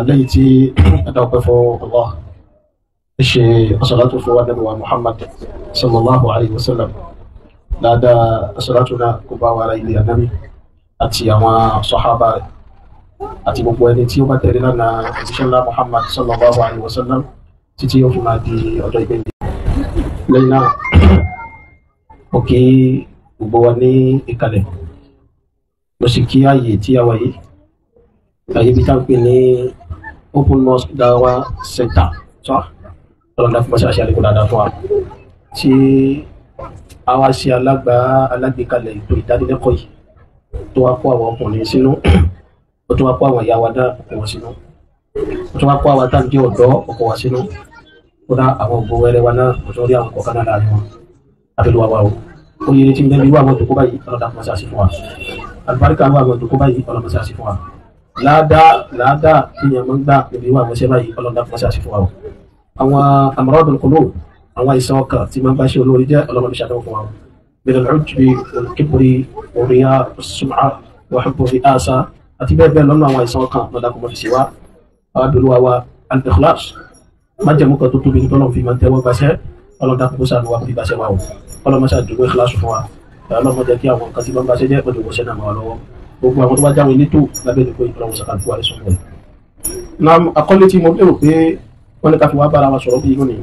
Lẹ́yìn tí a dá ọpẹ́ fún Allah, ṣe asalatu fún wa Nabi wa Muhammad sallallahu alayhi wa sallam, dáadáa asalatu náà kó bá wa ara ilé Ànábì àti àwọn sahaba rẹ̀ àti gbogbo ẹni tí ó bá tẹ̀lé lánàá òjíṣẹ́ ńlá Muhammad sallallahu alayhi wa sallam títí ó fi máa di ọjọ́ ìgbẹ́ni. Lẹ́yìn náà, mo kí gbogbo wa ní ìkàlẹ̀, mo sì kí ààyè tí a wà yìí, ààyè bí tá à ń pè ní Open Mosque Dawa Center sọ ọlọ́dà fún mọ́ṣáláṣí àlékún dáadáa fún wa tí a wá ṣe alágbèékalẹ̀ ètò ìdánilẹ́kọ̀ọ́ yìí tó wá kó àwọn ọkùnrin sínú, ó tún wá kó àwọn ìyá wa dá ọkọ̀ wọn sínú, ó tún wá kó àwọn tá à ń jẹ́ ọ̀dọ́ ọkọ̀ wa sínú, kódà àwọn ògbó wẹrẹ wa náà kò tún rí àwọn kọ̀ọ̀kan náà láàrin wọn. Abẹ́lúwa wa o, oríire tí ń bẹ́ẹ̀ bí wà àwọn ìdókó báyìí, ọlọ́dà fún mọ́ṣáláṣí fún wa. Àlùbáríkà wà àwọn ìdókó báyìí, ọlọ́mọṣáláṣí fún wa. Láàdá láàdá tí yẹn máa ń gbà níbi wà àwọn iṣẹ́ báyìí, ọlọ́dà fún mọ́ṣáláṣí fún wa o. Àwọn amradul qulub, àwọn àìsàn ọkàn tí máa ń bá ṣe olórí jẹ́, ọlọ́mọdé ṣàdánwò fún wa o. Min al-ujbi wal-kibri wal-riya was-sum'a wa hubbu ri'asa àti bẹ́ẹ̀ bẹ́ẹ̀ lọ́nà àwọn àìsàn ọkàn, lọ́dà kò mọ̀ fi ṣe wá. Abẹ́lúwa wa, al-ikhlas májẹ̀mú kan tó tóbi ní tọ́lọ́ fi máa ń tẹ́wọ́ gbaṣẹ́, ọlọ́dà kò sànù wa kò fi gbaṣẹ́ wa o. Ọlọ́mọṣà jogún ikhlas fún wa, ọlọ́mọ jẹ́ kí àwọn nǹkan tí máa ń gbaṣẹ́ jẹ́ pẹ̀lú ìwọ̀ṣẹ́ náà máa lọ́wọ́. Gbogbo àwọn tó bá jáwé létò lábẹ́ ìdókò ìpínlẹ̀ ọ̀sán kan fún wa lẹ́sùn rẹ̀. Naam, àkọlé tí mo lérò pé wọ́n ní ká fi wá bára wa sọ̀rọ̀ bí lónìí,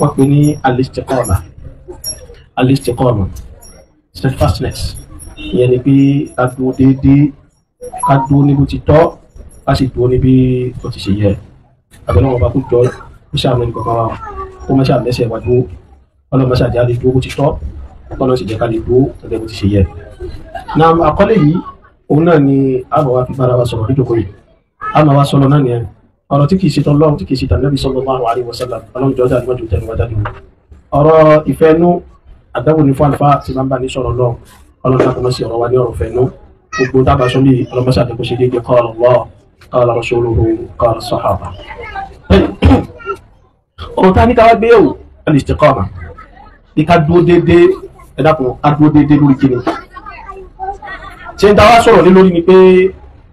wọ́n pè ní al-istiqama. Al-istiqama, steadfastness, ìyẹn ni pé ká dúró déédéé, ká dúró níbi tí tọ́, ká sì dúró níbi tó ti ṣe yẹ. Àbẹ̀lẹ̀ wọn bá kú jọ kó ṣàmì ẹnì kankan wa, kó má ṣàmẹ́sẹ̀ wá dúró, ọlọ́mọ ṣàjẹ́ á lè dúró bó ti tọ́, ọlọ́mọ sì jẹ́ ká lè dúró gẹ́gẹ́ bó ti ṣe yẹ. Naam, àkọlé yìí òun náà ni a máa wá fi bára wa sọ̀rọ̀ níjókòó yìí. A máa wá sọ̀rọ̀ náà nìyẹn, ọ̀rọ̀ tí kìí ṣe tọ́lọ́run, tí kìí ṣe tànàbí sallallahu alaihi wasallam, ọlọ́run jọjá níwájú tẹnu wájú ni. Ọ̀rọ̀ ìfẹ́ nú àdáwò ní fún àlùfáà tí máa ń bá ní sọ̀rọ̀ lọ, ọlọ́run náà kò mọ̀ sí ọ̀rọ̀ wa ní ọ̀rọ̀ fẹ́ nú. Gbogbo dábàá sọ bí ọlọ́mọṣà àti kò ṣe déédéé qala Allah, qala rasuluhu, qala sahaba. Ọ̀rọ̀ tá a ní ká wá gbé yẹ̀wò al-istiqama ní ká dúró déédéé. Ẹ dákun, ká dúró déédéé lórí kíni? Ṣé ń ta wá sọ̀rọ̀ lé lórí ni pé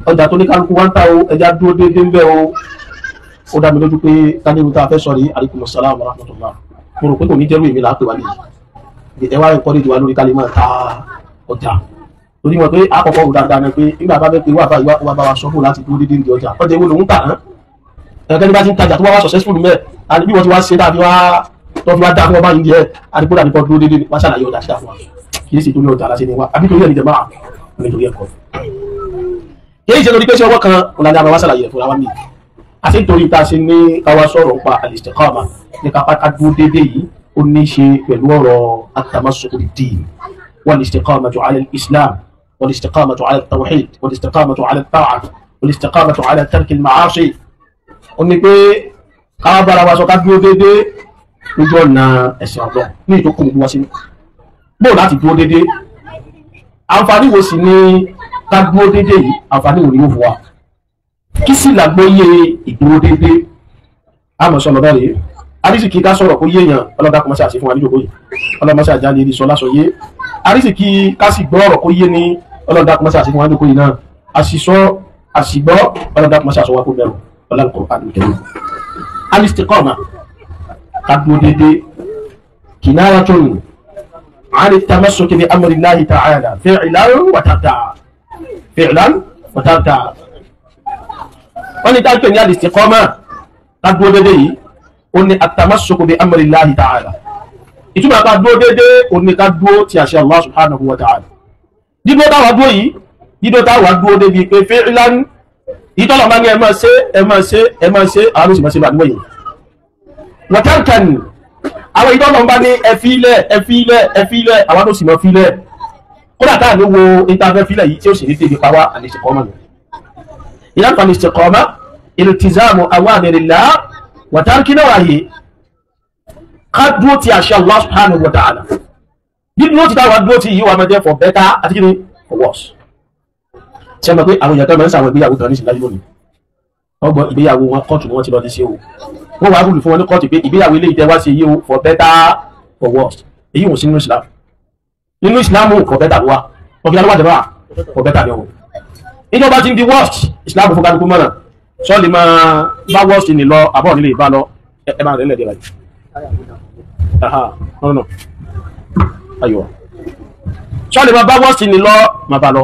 ọjà tó ní kálukú wá ń ta o, ẹja dúró déédéé ń bẹ́ o. Ó dá mi lójú pé kánírù tá a fẹ́ sọ̀rọ̀ yìí, alaikum assalam wa rahmatullah, mo rò pé kò ní jẹ́rú èmi là á pè wá nìyí. Ẹ wá encourage wa lórí ká lè máa ta ọjà, torí wọn pé àkọ́kọ́ wò dáadáa ni pé nígbà bá fẹ́ pé wà bá wà bá wa sọ fún láti dúró déédéé ní ọjà, ọjà ìwé lòún tà án. Ẹ̀kẹ́ni bá ti ń tajà tó wá wá successful mẹ́ àti bí wọ́n ti wá ṣe dàbí wá tó fi wá dá fún ọba yìí díẹ̀, àdìpọ̀ dàbí kọ́ dúró déédéé, wá ṣàlàyé ọjà síta fún wa. Kì í sì torí ọjà láti ní wa àbí torí ẹ̀ ní jẹ̀ máa nítorí ẹ̀kọ́, kì í ṣe torí pé ṣé ọwọ́ kan ọ̀làní àmọ́ wá ṣàlàyé ẹ̀ fúnra wa ní àti nítorí tá a ṣe ní káwá sọ̀rọ̀ nípa al-istiqama ní kápá ká dúró déédéé yìí, ó ní í ṣe pẹ̀lú ọ̀rọ̀ at-tamassuku bid-din wal-istiqamatu ala al-islam wal-istiqamatu ala at-tawhid wal-istiqamatu ala at-ta'a wal-istiqamatu ala tarki al-ma'asi. Ó ní pé káwá bára wa sọ ká dúró déédéé lójú ọ̀nà ẹ̀sìn ọ̀dọ́ ní ìtókùn gbogbo wa sínú bóò láti dúró déédéé. Àǹfààní wo sì ni ká dúró déédéé yìí? Àǹfààní wo ni yóò fún wa? Kí sì làgbóyè ìdúró déédéé? Àmọ́ sọ̀rọ̀ báyìí, arísìkí ká sọ̀rọ̀ kó yéèyàn, ọlọ́dà kò má ṣe àṣẹ fún wa níjókòó yìí, ọlọ́mọṣẹ́ àjáde ibi sọ lásọ yé. Arísìkí ká sì gbọ́ ọ̀rọ̀ kó yé ní, ọlọ́dà kò má ṣe àṣẹ fún wa níjókòó yìí náà. Àṣìṣọ́ àṣìgbọ́, ọlọ́dà kò má ṣe àṣọ wa kó bẹ̀rù ọlọ́dà kò al-istiqama, ká dúró déédéé, kinayatun عن التمسك بأمر الله تعالى فعلا وتركا، فعلا وتركا. Wọ́n ní táǹkì ní al-istiqama, ká dúró déédéé yìí, ó ní at-tamassuku bi amri Allahi ta'ala. Ìtumọ̀ ká dúró déédéé, ó ní ká dúró ti àṣẹ Allah subhanahu wa ta'ala. Dídúró táwa dúró yìí, dídúró táwa dúró débi pé fi'lan, ìtọ́lọ̀ máa ní ẹ máa ṣe, ẹ máa ṣe, ẹ máa ṣe, àwọn oṣù máa ṣe bá àdúgbò yìí. Wa tarkan, àwọn ìtọ́lọ̀ ń bá ní ẹ fílẹ̀, ẹ fílẹ̀, ẹ fílẹ̀, àwọn tó sì mọ́ fílẹ̀. Kódà táà ní wo ìtafẹ́ fílẹ̀ yìí tí ó sì ní débi pa wá, al-istiqama nù. Ìlànà al-istiqama iltizamu awamirillah wa tarki nawahi, ká dúró ti àṣẹ Allah subhanahu wa ta'ala. Dídúró ti táwa dúró ti yìí wà máa jẹ́ for better àti kí ni for worse. Ṣé mọ̀ pé àwọn èèyàn kan máa ń sàwọn ìgbéyàwó kan ní ìsìnlájú lónìí, ọgbọ́n ìgbéyàwó wọn kóòtù ni wọ́n ti lọ sí o, wọ́n wá rúlù fún wọn ní kóòtù pé ìgbéyàwó ilé ìtẹ́wá sí yìí o, for better for worse. Èyí ò sí nínú Islam. Nínú Islam, for better ló wà. Ọ̀gbìn alówà jẹ̀mọ́, for better ni o. Ìjọba ti ń di worst, Islam fún kálukú mọ́nà. Sọ́ọ̀lì máa bá worst ní lọ, àbọ̀ nílé ìbá lọ, ẹ máa rẹ̀ lẹ́dẹ̀ báyìí. No, no. Ayọ̀. Sọ́ọ̀lì máa bá worst ní lọ, máa bá lọ.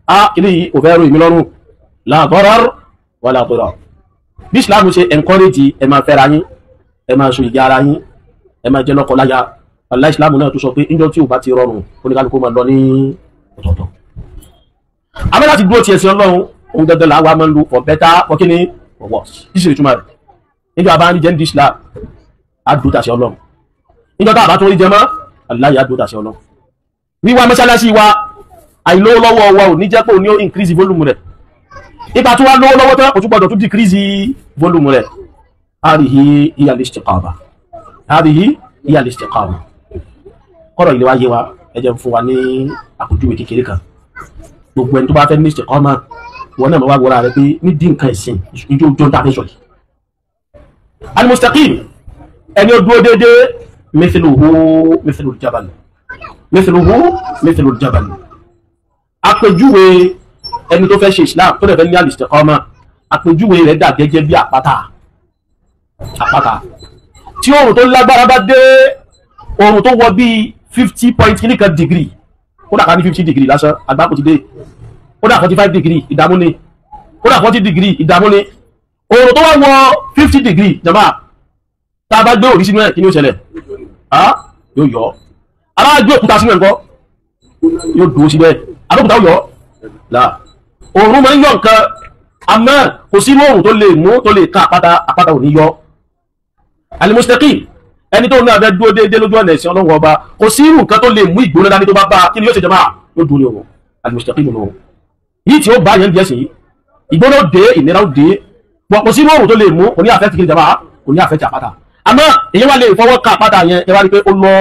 A ilé yìí ò fẹ́ rò ìmí lọ́rùn. La darar wala dirar. Bí Islam ṣe encourage ẹ máa fẹ́ra yín, ẹ máa so ìyá ara yín, ẹ máa jẹ́ lọ́kọ láya. Allah Islam náà tó sọ pé níjọ́ tí ò bá ti rọrùn, oníkálukú máa lọ ní ọ̀tọ̀ọ̀tọ̀. Àmọ́ láti dúró ti ẹ̀sìn Ọlọ́run, ohun dandan làwa máa ń lo for better, for kíni, for worse. Ìṣèlú ìtumọ̀ rẹ̀. Níjọ́ àbá ń jẹ́ ní Islam, á dúró tàṣẹ Ọlọ́run. Níjọ́ tá àbá tó rí jẹ mọ́, Allah á dúró tàṣẹ Ọlọ́run. Wíwá mọ́ṣáláṣí wa, àìlówó lọ́wọ́ wa ò ní jẹ́ pé ò ní ó increase volume rẹ̀. Ipa tó wá lówó lọ́wọ́ tán, kò tún gbọ́dọ̀ tún decrease volume rẹ̀. Hadihi hiya al-istiqama. Hadihi hiya al-istiqama. Kọ́rọ̀ ilé wa yé wa, ẹ jẹ́ fún wa ní àpèjúwe kékeré kan. Gbogbo ẹni tó bá fẹ́ ní istiqama, wọn náà máa wá wọra rẹ pé ní dín nǹkan ẹ̀sìn ìjọ ojú ọ̀tá fẹ́ sọ yìí. Al-mustaqim, ẹni ó dúró déédéé, mithluhu mithlu al-jabal. Mithluhu mithlu al-jabal. Àpèjúwe ẹni tó fẹ́ ṣe Islam tó dẹ̀ fẹ́ ní al-istiqama, àpèjúwe rẹ̀ dà gẹ́gẹ́ bí àpáta. Àpáta tí oòrùn tó lágbára bá dé, oòrùn tó wọ bíi 50.9 degree, ó dà ká ní 50 degree lásán, àgbákò ti dé. Ó dà 45 degree, ìdààmú ni. Ó dà 40 degree, ìdààmú ni. Oòrùn tó wá wọ 50 degree, jàmbá, tá a bá gbé òrí sínú ẹ̀, kí ni ó ṣẹlẹ̀? Yóò yọ. A bá gbé òkúta sínú ẹ̀ ńkọ́, yóò dúró síbẹ̀. Àbókúta ó yọ là. Oòrùn máa ń yọ nǹkan, àmọ́ kò sí oòrùn tó lè mú tó lè ká àpáta, àpáta ò ní yọ. Al-mustaqim, ẹni tó náà fẹ́ dúró déédéé lójú ọ̀nà ẹ̀sìn Ọlọ́run ọba, kò sí irú nǹkan tó lè mú ìgbóná dání tó bá bá, kí ni yóò ṣe jọba? Yóò dúró ní òun. Al-mustaqim nù. Yìí tí ó bá yẹn bí ẹ̀sìn yìí, ìgbóná dé, ìnira ó dé, bọ̀ kò sí irú òòrùn tó lè mú, kò ní àfẹ́ ti kiri jọba, kò ní àfẹ́ ti àpáta. Àmọ́ èyí wá lè fọwọ́ ka àpáta yẹn, ẹ wá rí pé ó lọ,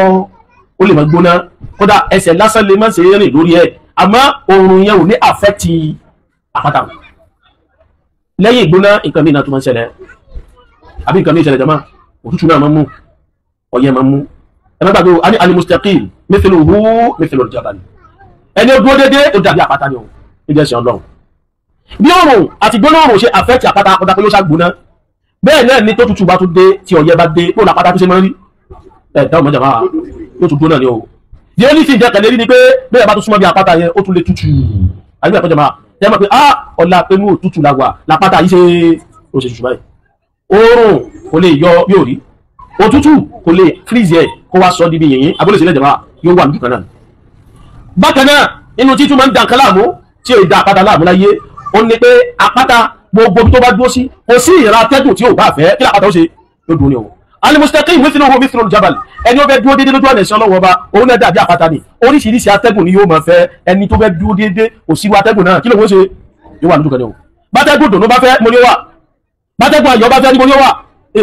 ó lè máa gbóná, kódà ẹsẹ̀ lásán lè má ṣe é rìn lórí ẹ̀, àmọ́ òòrùn yẹn ò ní àfẹ́ ti àpáta. Lẹ́yìn ìgbóná, nǹkan mìíràn tó máa ń ṣẹlẹ̀, àbí nǹkan mìíràn ṣẹlẹ̀ jọmọ́, òtútù náà máa ń mú, ọyẹ́ máa ń mú. Ẹ má gbàgbé o, a ní al-mustaqim mithluhu mithlu al-jabal. Ẹni ó dúró déédéé ó dàbí àpáta ni o, níbi ẹ̀sìn Ọlọ́run. Bí òòrùn àti gbóná òòrùn ṣe àfẹ́tì àpáta, àpáta pé yóò ṣàgbóná, bẹ́ẹ̀ náà ni tó tutù bá tún dé, tí ọyẹ́ bá dé, bóun àpáta tó ṣe máa ń rí, ẹ̀ dáhùn mọ́jà máa yóò tún gbóná ni o. The only thing jẹ́ kẹ̀lé rí ni pé bẹ́ẹ̀ bá tún súnmọ́ bí àpáta yẹn, ó tún lè tutù. Àyè àpáta máa yẹ mọ̀ pé ah ọ̀la pé inú òtútù la wà, làpáta yìí ṣe ó ṣe tutù báyìí. Òòrùn kò lè yọ bí òrí, òtútù kò lè freeze ẹ̀ kó wá sọ níbi yìnyín, abúlé sílẹ̀ jẹ̀má yóò wà lójú kan náà. Bákan náà, inú títún máa ń da nǹkan láàmú tí ò da àpáta láàmú láyé, ó ní pé àpáta gbogbo tó bá dúró sí, kò sí ìran atẹ́gùn tí ò bá fẹ́, kí làpáta ó ṣe yóò dúró ní o. Al-mustaqim mithluhu mithlu al-jabal, ẹni ó fẹ́ dúró déédéé lójú ọ̀nà ẹ̀sìn Ọlọ́run ọba, òun náà dàbí àpáta ni. Oríṣiríṣi atẹ́gùn ni yóò máa fẹ́, ẹni tó fẹ́ dúró déédéé kò sí irú atẹ́gùn náà, kí ló ń ṣe yóò wà lójú kan ní o. Bátẹ́gùn dùnú bá fẹ́ mo ní ó wà, bátẹ́gùn ayọ̀ bá fẹ́ ní mo ní ó wà.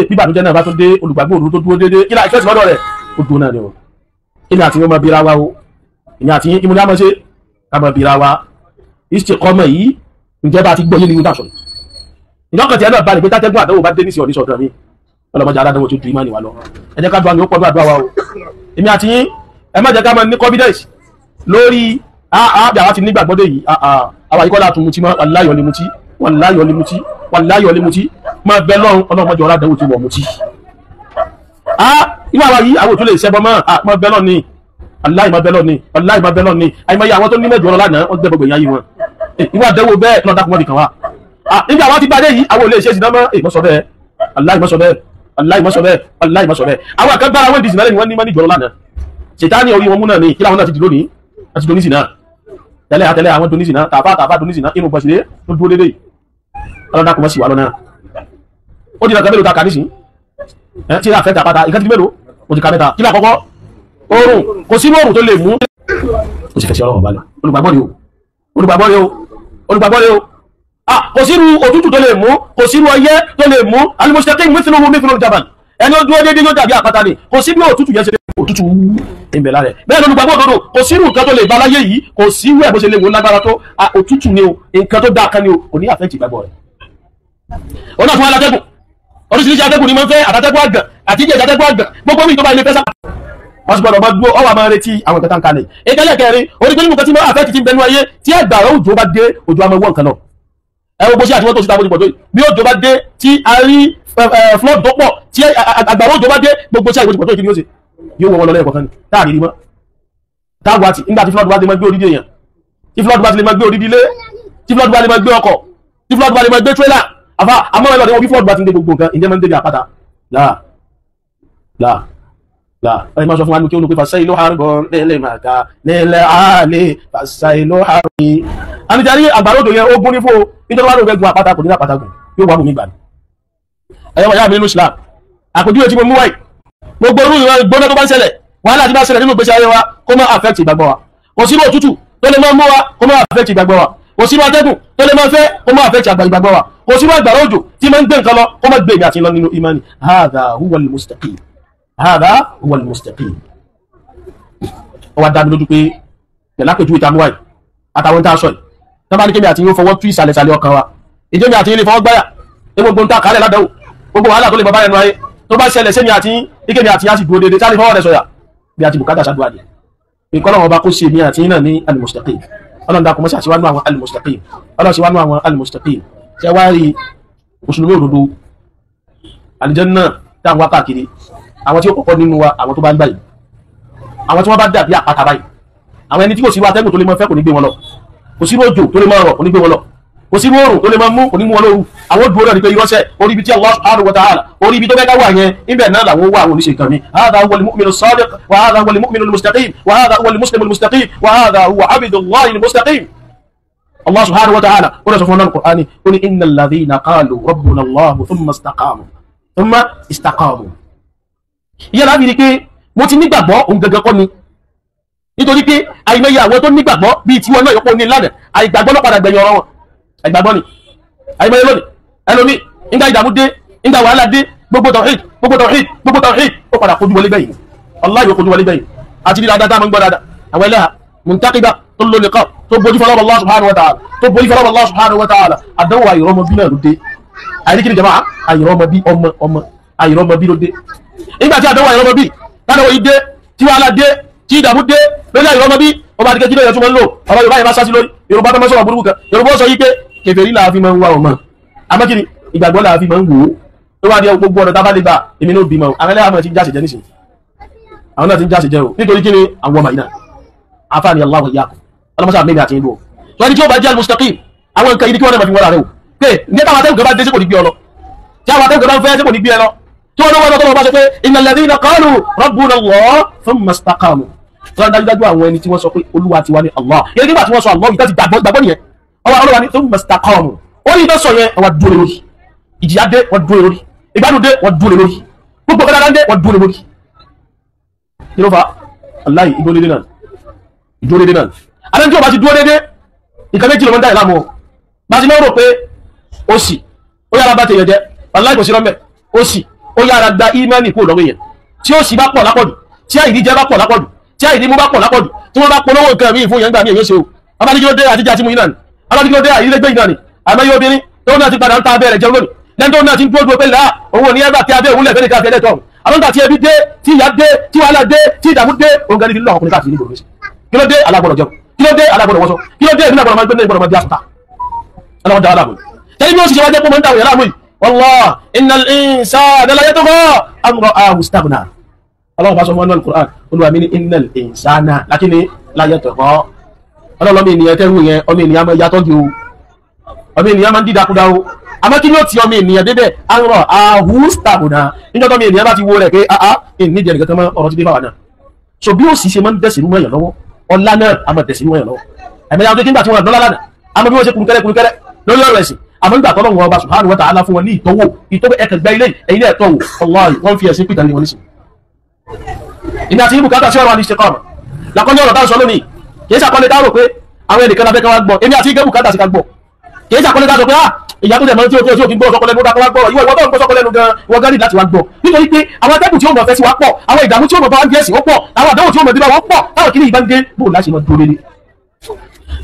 Bíbànújẹ́ náà bá tún dé, olùgbàgbọ́ òru tó dúró déédéé, kí láì fẹ́sì lọ́dọ̀ rẹ̀ ó dúró náà ni o. Èmi àti yín máa bira wa o, èmi àti yín ìmúlẹ̀ àmọ́ ṣe ká máa bira wa. Istiqama yìí ǹjẹ́ bá ti gbọ́ yé ni yóò dà sọ̀rọ̀. Ìjọkàn tí ẹ náà balẹ̀ pé tátẹ́gùn àdánwò bá dé nísìnyí ọ̀ní sọ̀tàn mi, ọlọ́mọdé aládánwò tó ju ìmánì wa lọ. Ẹ jẹ́ ká dùn àmì ó pọ̀jù àdúrà wa o. Èmi àti yín ẹ má jẹ́ ká máa ní confidence lórí àbí àwa ti nígbàgbọ́ dé yìí, àwa yìí kọ́ láti mutí mọ́, wallahi ó lè mutí, wallahi ó lè mutí, wallahi ó lè mutí, máa bẹ lọ́run ọlọ́mọdé aládánwò tó wọ̀ mutí. Irú àwa yìí àwọn ò tún lè ṣẹbọ mọ́, máa bẹ lọ́run ni, wallahi máa bẹ lọ́run ni, wallahi máa bẹ lọ́run ni. Àìmọye àwọn tó ní mẹ́jọ lánàá wọ́n gbẹ gbogbo ìyá yìí wọn. Irú àdánwò bẹ́ẹ̀ lọ́dà kún mọ́ nìkan wa. Níbi àwọn ti bá dé yìí àwọn ò lè ṣe ìsìná mọ́, mọ́ sọ bẹ́ẹ̀, wallahi mọ́ sọ bẹ́ẹ̀, wallahi mọ́ sọ bẹ́ẹ̀, wallahi mọ́ sọ bẹ́ẹ̀. Àwọn kan gbára wọn di ìsìná lẹ́yìn wọn ní mọ́ ní ìjọ lánàá. Ṣètánì orí wọn mú náà ni kí làwọn náà ti di lónìí, àti doni ìsìná. Tẹ́lẹ̀ àtẹ́lẹ̀ àwọn doni ìsìná, tàfà tàfà doni ìsìná, irun gbọ̀nsẹ̀ ló dúró dédé. Ọlọ́dà kò mọ̀ sí wa lọ́nà. Ó di ìrànkan mélòó ta kà nísìn? Tí ìrà fẹ́ tàpátá, ìkan ti di mélòó? Ó ti ka mẹ́ta. Kí ni àkọ́kọ́? Oòrùn. Kò sí oòrùn tó lè mú. Ó sì fẹ́ sí Ọlọ́run balẹ̀. Olùgbàgbọ́ ni o. Olùgbàgbọ́ ni o. Olùgbàgbọ́ ni o. Kò sí irú òtútù tó lè mú, kò sí irú ọyẹ́ tó lè mú. Al-mustaqim mithluhu mithlu al-jabal. Ẹni ó dúró déédéé yóò dàbí àpáta ni. Kò sí bí òtútù yẹn ṣe lè òtútù ìbẹ̀ lára ẹ̀. Bẹ́ẹ̀ ni olùgbàgbọ́ òdodo, kò sí irú nǹkan tó lè bá láyé yìí, kò sí irú ẹ̀ bó ṣe lè wò lágbára tó, òtútù ni o, nǹkan tó dáa kan ni o, kò ní àfẹ́ǹtì ìgbàgbọ́ rẹ̀. Ó náà fún alátẹ́gùn, oríṣiríṣi atẹ́gùn ni máa ń fẹ́, àtàtẹ́gùn àgbà àti ìjẹ́ àtàtẹ́gùn àgbà, gbogbo mi tó bá ilé fẹ́ sá. Wọ́n sì gbọ́dọ̀ máa dúró, ọwọ́ máa retí àwọn ìkẹta ń kalẹ̀. Ìkẹlẹ̀ kẹrin, onígbé nínú nǹkan tí máa àfẹ́ ti ń bẹnu ayé tí àgbàrá òjò bá dé, òjò á máa wọ́ nǹkan náà. Ẹ wo bó ṣe àti wọ́n tó síta bó ti pọ̀ tó yìí. Bí òjò bá dé tí a rí flood tó pọ̀, tí àgbàrá òjò bá dé, gbogbo ṣe àìwò ti pọ̀ tó yìí kí ni ó ṣe? Yóò wọ́ wọn lọ lẹ́ẹ̀kọ̀kan ni, táàrí rí mọ́. Táàgùn àti nígbà tí flood bá dé máa gbé odidi èèyàn, tí flood bá ti lè máa gbé odidi ilé, tí flood bá lè máa gbé ọkọ̀, tí flood bá lè máa gbé trailer. Àfa àmọ́ ẹ lọ́dẹ̀ wọn bí flood bá ti ń dé gbogbo nǹkan, ǹjẹ́ máa ń débi àpáta? Láà láà láà. Ẹ máa sọ fún wa ní kí ó ní pé fàṣẹ ìlú àrùn nílẹ̀ màkà nílẹ̀ àlè fàṣẹ ìlú àrùn. Àmì tí a ní àgbàrá òjò yẹn ó gún ní fún o, nítorí wàá ló fẹ́ gun àpáta kò ní àpáta gùn, yóò wá bùnmí gbà ní. Ẹ̀yọ́ wà yá mi nínú Islam, àpèjúwe tí mo mú wáyìí, gbogbo irú ìran gbóná tó bá ń ṣẹlẹ̀, wàhálà tí bá ń ṣẹlẹ̀ nínú ìgbésí ayé wa kó má affect ìgbàgbọ́ wa. Kò sírú òtútù tó lè máa mú wa kó má affect ìgbàgbọ́ wa. Kò sírú atẹ́gùn tó lè máa fẹ́ kó má affect ìgbàgbọ́ wa. Kò sírú àgbàrá òjò tí máa ń gbé nǹkan lọ kó má gbé èmi àti lọ nínú imani. Hadha huwa al-mustaqim, hadha huwa al-mustaqim. Ó wá dá mi lójú pé pẹ̀lú àpèjúwe tá a mú wáyìí àtàwọn tá a sọ yìí, tó bá ní kémi àti yín ó fọwọ́ tú ìsàlẹ̀sàlẹ̀ ọkàn wa, ìjẹ́ mi àti yín lè fọwọ́ gbáyà ní gbogbo ń ta kálẹ̀ ládàá gbogbo wàhálà tó lè bàbá ẹnu ayé tó bá ṣẹlẹ̀ sẹ́mi àti yín, ike mi àti yín á sì dúró déédéé sáré fọwọ́ rẹ̀ sọ̀yà bí a ti bùkátà ṣàdúrà ni. Ìkọlọ̀ wọn bá kó sí èmi àti yín náà ní al-mustaqim. Ọlọ́run dákun mọ́ṣẹ́ àṣewánú àwọn al-mustaqim, Ọlọ́run ṣe wánú àwọn al-mustaqim. Ṣé wá rí mùsùlùmí òdodo àlùjánnà tá à ń wá káàkiri, àwọn tí ó kọ́kọ́ nínú wa, àwọn tó bá ń báyìí, àwọn tí wọ́n bá dàbí àpáta báyìí, àwọn ẹni tí kò sí atẹ́gùn tó lè mọ fẹ́ kò ní gbé wọn lọ, kò sí òjò tó lè mọ rọ̀ kò ní gbé wọn lọ, kò sí oòrùn tó lè máa mú kò ní mú wọn lóru. Àwọn dúró náà ni pé irọ́sẹ̀ orí ibi tí Allah subhanahu wa ta'ala orí ibi tó fẹ́ ká wà yẹn, ibẹ̀ náà làwọn wà, àwọn oníṣe nǹkan mi. Hadha huwa al-mu'minu as-sadiq wa hadha huwa al-mu'minu al-mustaqim wa hadha huwa al-muslimu al-mustaqim wa hadha huwa abdullahi al-mustaqim. Allah subhanahu wa ta'ala ó lọ sọ fún wọn Al-Qur'ani, ó ní innal ladhina qalu rabbuna Allah thumma istaqamu thumma istaqamu. Ìyẹn láti rí i pé mo ti nígbàgbọ́ òun gangan kọ́ ni, nítorí pé àìmọye àwọn tó nígbàgbọ́ bíi tiwọn náà yọpọ̀ ní lánàá, àìgbàgbọ́ ló padà gbẹ̀yìn ọ̀rọ̀ wọn. Àìgbàgbọ́ ni àìmọye lónìí, ẹlòmíì nígbà ìdààmú dé, nígbà wàhálà dé, gbogbo tawhid gbogbo tawhid gbogbo tawhid ó padà kojú wọlé gbẹ̀yìn. Wallahi ó kojú wọlé gbẹ̀yìn. Àti ní dáadáa máa ń gbọ́ dáadáa, àwọn ẹlẹ́hà muntaqiba tó lò nìkan tó bójú fọlọ́wọ́ Allah subhanahu wa ta'ala, tó bójú fọlọ́wọ́ Allah subhanahu wa ta'ala. Àdánwò àìrọ́mọbí náà ló dé. Àìríkìrì jama, àìrọ́mọbí ọmọ ọmọ àìrọ́mọbí ló dé. Nígbà tí àdánwò àìrọ́mọbí tádàwọ̀ yìí dé, tí wàhálà dé, tí ìdààmú dé lórí àìrọ́mọbí, ọba àdìgẹ́ kí ló yẹ tó máa ń lò. Ọba Yorùbá yẹn bá sá sí lórí Yorùbá tó máa sọ̀rọ̀ burúkú kan, Yorùbá sọ yí pé kèfèrí làá fi máa ń wá ọmọ, àmọ́ kí ni ìgbàgbọ́ làá fi máa ń wò ó. Tó wá di gbogbo ọ̀nà tá a bá lè gbà, èmi náà bímọ. Àwọn ẹlẹ́yà máa ti ń jáṣe jẹ nísìnyí, àwọn náà ti ń jáṣe jẹ o, nítorí kí ni àwọn ọmọ yìí náà àfààní Allahu iyyakum ọlọ́mọṣà mímí àti ìlú o. Sọ ẹni tí ó bá jẹ́ al-mustaqim, àwọn nǹkan yìí kí wọ́n náà máa fi wọ́n rà rẹ o, pé ní táwọn atẹ́gùn kan bá dé sí kò ní gbé ọ lọ, tí àwọn atẹ́gùn kan bá ń fẹ́ sí kò ní gbé ẹ lọ, tí wọ́n lọ́wọ́ tọ́lọ́ bá sọ pé innal ladhina qalu rabbuna Allah thumma istaqamu. Tó ń dájúdájú àwọn ẹni tí wọ́n sọ pé olúwa tiwa ni Allah, yẹn nígbà tí wọ́n sọ Allah yìí tó ti gbàgbọ́ nìyẹn, ọwọ́ ọlọ́wà ni thumma istaqamu, ó ní ìtọ́sọ yẹn ọwọ́ dúró lórí, ìjìyà dé wọ́n dúró lórí, ìgbádùn dé wọ́n dúró lórí, gbogbo kọ́dá dé wọ́n dúró lórí. Kí ló fà á? Aláì ìdúró dédé náà, ìdúró dédé náà. Alẹ́ tí o bá ti dúró dédé, nǹkan méjì ló máa ń dá ìlàmú o. Bá a ti máa ń rò pé ó sì ó yára bá tèèyàn jẹ, aláì kò sí rọ́mẹ̀, ó sì ó yára gba ímánì kúrò lọ́wọ́ èèyàn. Tí ó sì bá pọ̀ lápọ̀jù, tí àìrí jẹ bá pọ̀ lápọ̀jù, tí àìrí mú bá pọ̀ lápọ̀jù, tí wọ́n bá polówó nǹkan míì fún yẹn gbà mí èyí ṣe o. Abánikí ló dé àtijọ́ àti mú iná ni, abánikí ló dé àìrílẹ́gbẹ́ iná ni, àmọ́ yóò obìnrin tó náà ti padà ń ta abẹ́ rẹ̀ jẹun lónìí, lẹ́ni tó náà ti ń dúró dúró pé láà òun ò ní ẹgbà tí abẹ́ òun lẹ̀ fẹ́ nìkan fi ẹlẹ́tọ̀ ọ̀hún. Àwọn nígbà tí ẹbí dé, tí ìyá dé, tí wàhálà dé, tí ìdààmú dé, òun gan ni fi lọ́ ọkùnrin káàkiri nígboro níṣẹ́. Kí ló dé alágbọ̀dọ̀ jẹun? Kí ló dé alágbọ̀dọ̀ wọṣọ? Kí ló dé èmi náà gbọ́dọ̀ máa gbé ní ìgbọ̀dọ̀ máa bí àsùtà? Ọlọ́wọ́ dára láàmú. Tẹ́lẹ̀ bí ó sì ṣe wá jẹ́ pé mo ń dáwọ̀ yẹn láàmú yìí. Wallah innal insana la yatgha an ra'ahu istaghna. Ọlọ́run bá sọ fún Al-Qur'an, Olúwa mi ní innal insana lákìní la yatgha. Ọlọ́run ọmọ ènìyàn tẹ́rù yẹn, ọmọ ènìyàn máa yàtọ̀ ju o, ọmọ ènìyàn máa ń dídakúdá o. Àmọ́ kí ni ó ti ọmọ ènìyàn débẹ̀? An ra'ahu istaghna. Níjọ́ tọ́mọ ènìyàn bá ti wo rẹ̀ pé àá ìnídìí ẹnìkan kan mọ́ ọ̀rọ̀ ti dé báwa náà. So bí ó sì ṣe máa ń dẹ̀sí mọ́ èèyàn lọ́wọ́, ọlá náà a máa dẹ̀sí mọ́ èèyàn lọ́wọ́. Ẹ̀mẹ́ta ọdún nígbà tí wọ́n dọ́là lánàá, àmọ́ bí wọ́n ṣe kùrùkẹ́rẹ́ kùrùkẹ́rẹ́ lórí ọ̀rọ̀ ẹ̀sìn, àmọ́ nígbà tọ́lọ́run ọba subhanahu wa ta'ala fún wọn ní ìtọ́wò, ìtọ́wò ẹ̀kẹ̀gbẹ́ ilé ẹ̀yìn ẹ̀tọ́wò, wallahi wọ́n fi ẹ̀sìn pìtàn ní wọn nísìn. Ìní àti ibùkátà sí ọ̀rọ̀ al-istiqama làkọ́lé ọ̀rọ̀ táwọn sọ lónìí, kì í ṣàkọlé táwọn rò pé àwọn ẹnìkan lábẹ́ kan wá gbọ́, èmi àti igẹ́ bùkátà sí ká gbọ́. Kì í ṣàkọlé táwọn sọ pé ah ìyá tó dẹ̀ mọ́ tí ó tí ó kí gbọ́ sọkọ lẹ́nu dákọ́ wá gbọ́, ìwọ ìwọ tó ń gbọ́ sọkọ lẹ́nu gan ìwọ gan ní láti wá gbọ́. Nítorí pé àwọn atẹ́gùn tí ó mọ̀ fẹ́ sí wa pọ̀, àwọn ìdààmú tí ó mọ̀ bá wá ń bí ẹ̀sìn ó pọ̀, àwọn àdánwò tí ó mọ̀ bí bá wọ́n pọ̀, táwọn kìíní ìbá ń dé bó láṣẹ mọ̀ dúró lélẹ̀.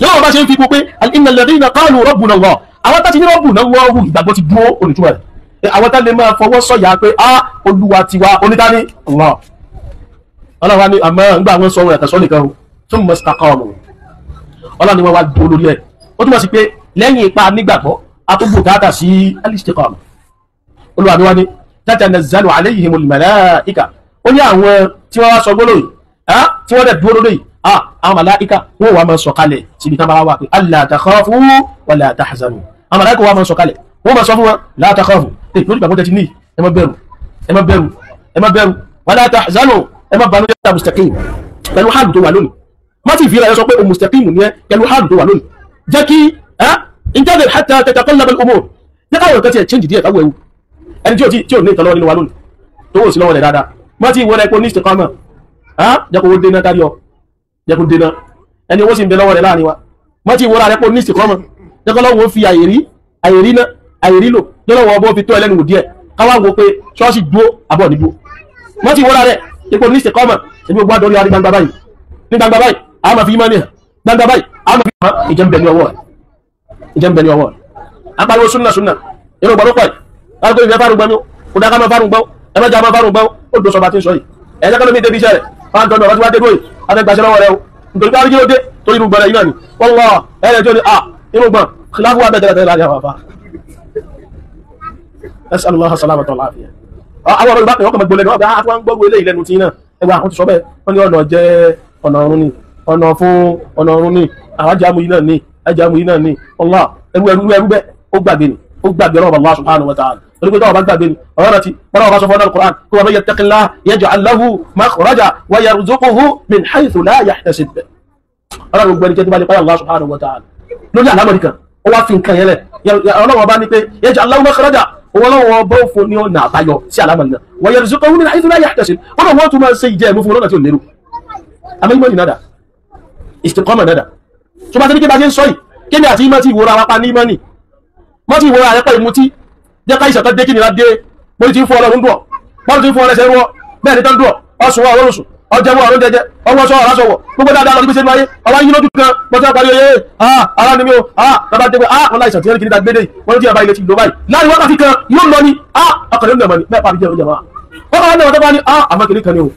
Lọ́wọ́ bá ṣe ń fi kún pé innal ladhina qalu rabbuna Allah, àwọn tá ti ní rabbuna Allahu ìgbàgbọ́ ti dúró olùtúmọ̀ rẹ̀. Àwọn tá lè máa fọwọ́ sọ̀yà pé á olúwa tiwa onítàní Allah. Ọlọ́run wa ní àmọ́ ńgbà wọn sọ wọn ẹ̀kẹ́ sọ nìkan o thumma istaqamu. Ọlọ́run ni wọ́n wá dúró lórí ẹ̀. Ó túmọ̀ sí pé lẹ́yìn ipa nígbàgbọ́ a tún bùkátà sí al-istiqama. Olúwa mi wá ní tatanazzalu alayhimul malaika. Ó ní àwọn tí wọ́n wá sọ gbólóyìn tí wọ́n dẹ̀ dúró lórí àwọn màláìka wọ́n wà máa sọ̀kalẹ̀ síbi tán bá wà pé alla takhafu wala tahzanu. Àwọn màláìka wà máa sọ̀kalẹ̀ wọ́n máa sọ fún wọn la takhafu lórí ìgbàgbọ́ tẹ́tí ní ẹ má bẹ̀rù ẹ má bẹ̀rù ẹ má bẹ̀rù wala tahzanu ẹ má banújẹ́ mustaqim pẹ̀lú hàlù tó wà lónìí. Má ti fi ra ẹ sọ pé o mustaqim ni ẹ pẹ̀lú hàlù tó wà lónìí. Jẹ́ kí intadhir hatta tataqallab al-umur, jẹ́ káwọn nǹkan tiẹ̀ change díẹ̀ káwọ́ ewu ẹni tí ò ní ìtọ́lọ́wọ́ nínú wa lónìí tó wò sí lọ́wọ́ rẹ̀ dáadáa. Má ti wọlé epo ní istiqama jẹ́ kó dé náà kárí ọ, jẹ́ kó dé náà ẹni owó sì ń bẹ lọ́wọ́ rẹ̀ láàrin wa. Má ti wọlé epo ní istiqama jẹ́ kó lọ́wọ́ fi àyèrí náà àyèrí lò lọ́wọ́ ọbọ̀ fi tó ẹlẹ́nu wò díẹ̀ káwá wo pé ṣọ́ọ̀ṣì dúó àbọ̀ ní dúó. Má ti wọlé rẹ̀ epo ní istiqama ẹbí ogun adọ́rí arí gbangba báyìí ní gbangba báyìí a máa fi ìmọ̀ nìyà gbangba báyìí a máa fi ìmọ̀ ìjẹ́ ń bẹ ní ọwọ́ rẹ̀, ìjẹ́ ń bẹ ní ọwọ́ rẹ̀. Apariwo súnà súnà inú gbọ́dọ̀ pọ̀ yìí láti ìfẹ́ fárùn gbọ́n mi kò dáká máa fárùn gbọ́n ẹ má jẹ́ máa fárùn gbọ́n ó dùn sọba tí ń sọ yìí. Ẹ̀jẹ̀ kọ́lómi débi iṣẹ́ rẹ̀ wọ́n á tọ́jú ọ̀rọ̀ tí wọ́n á dé dúró yìí á fẹ́ gbaṣẹ́ lọ́wọ́ rẹ̀ o nítorí pé àríkí ló dé torí irú gbọ́n rẹ̀ yìí náà ni wọ́n lọ ẹ̀rẹ̀ tó ní à irú gbọ́n kìláàfù wà bẹ́ẹ̀ tẹ́lẹ̀ láàrin àwọn afá. Nasallallahu salamata wal afiya. Àwọn ọ̀rọ̀ ìbákan ọkọ̀ gbọ́lẹ̀ náà bá wọ́n gbọ́rú eléyìí lẹ́nu tí náà ẹgbẹ́ àwọn ti sọ bẹ́ẹ̀ wọ́n ní ọ̀nà jẹ́ ọ̀nà ọ̀run ni ọ̀nà fún ọ̀nà ọ̀run ni àwọn ajámu yìí náà ni ajámu yìí náà ni Allah ẹrú ẹrú ẹrú bẹ́ẹ̀ ó gbàgbé ni ó gbàgbé ọlọ́run Allah subhanahu wa ta'ala. Torí pé tọ́wọ́ bá gbàgbé ni ọ̀rọ̀ náà ti bọ́lá ọba sọ fún ọ̀nà al-Qur'an kó wọ́n yattaqillah yaj'al lahu makhraja wa yarzuquhu min haythu la yahtasib. Ọlọ́run gbogbo ẹni jẹ́ tó bá lè páyà Allah subhanahu wa ta'ala lórí àlámọ̀rí kan ó wá fi nǹkan yẹn lẹ̀ ọlọ́run ọba ní pé yaj'al lahu makhraja ọlọ́run ọba ó fún ní ọ̀nà àbáyọ sí àlámọ̀rí náà wa yarzuquhu min haythu la yahtasib. Ọlọ́run wọ́n tún máa ṣe ìjẹ́ ẹ̀mú fún ọlọ́nà tí ò lérò. Àmọ́ ìmọ̀ nìyàdà istiqama nàdà tó bá ti ní kí bá ṣe ń sọ yìí kí ni àti ìmọ̀ tí ìwòra wa pa ní ìmọ̀ ni mọ́ tí ìwòra rẹ̀ pẹ̀ ìmutí jẹ́ ká ìṣẹ̀kan dé kí nira dé bó ti ń fún ọlọ́run dùn ọ́ bọ́ọ̀lù ti ń fún ọlẹ́sẹ̀ rú ọ bẹ́ẹ̀ ni tán dùn ọ́ ọ̀sùn wa ọlọ́run sùn ọjẹ́wọ́ ọ̀run jẹjẹ ọwọ́ sọ ọ̀rá sọ̀wọ̀ gbogbo dáadáa lọ gbèsè ayé ọwọ́ yín lójú kan bọ́tí parí oyè ara ni mi o bàbá dé pé wọn láìsàn tí wọ́n ní kí ní dágbédé wọ́n ní tí ọba ilé ti lò báyìí láàrin wákàtí kan yóò lọ ní ọkàn lónìí ọmọ ni bẹ́ẹ̀ parí jẹ́ oúnjẹ wa wọ́n kọ́ wọn tó bá ní àmọ́ kìnìún kan ni o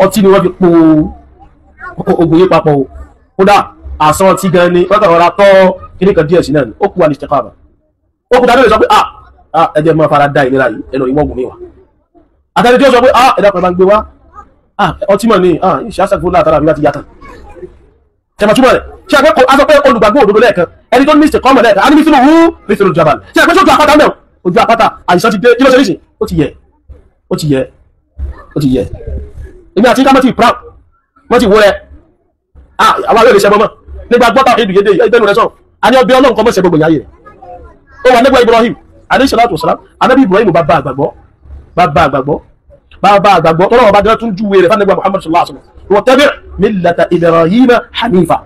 ọtí ni wọ́n fi po oògùn yìí papọ̀ o kódà àsán ọtí gan ni wọ́n kàn rọra tọ́ kìnìún kan díẹ̀ sí náà ni ó kú wa ní istiqama ó kú dáadọ́ lè sọ pé ẹ jẹ́ máa fara da ìnira yìí ẹnu ìwọ́gùn mi wà àtẹni tí ó sọ pé ẹ̀dá kan bá ń gbé wá ọtí mọ̀ ní ìṣe àṣàkóso látara àbí láti yàtọ̀ tẹ̀mọ̀ túmọ̀ rẹ̀ ṣe àpẹ́ aṣọ pé olùgbàgbọ́ òdodo lẹ́ẹ̀kan ẹni tó ní istiqama lẹ́ẹ̀kan á ní mísìlù wú mísìlù jabal ṣe àpẹ́ sójú àpáta mẹ́wọ̀n ojú àpáta àìsàn ti dé kí ló ṣe nísìn ó ti yẹ ó ti yẹ ó ti yẹ èmi àti ká mọ́ ti proud mọ́ ti wo rẹ̀ àwọn àlọ́ lè ṣe mọ́mọ́ nígbà gbọ́ta ìdùgédé ìbẹ́nu rẹ̀ sọ̀rọ̀ a ní ọbẹ̀ ọlọ́run kọ́ mọ́ ṣe gbogbo ìyáyé rẹ̀ ó wà nígbà Ibrahim alayhi salatu wasalam anabi Ibrahim bàbá àgbàgbọ́ bàbá àgbàgbọ́ bàbá àgbàgbọ́ tọ́lọ́wọ́ bá dẹ́rẹ́ tún júwe rẹ̀ fún Muhammad sallallahu alaihi wasallam wattabi' millata Ibrahim hanifa.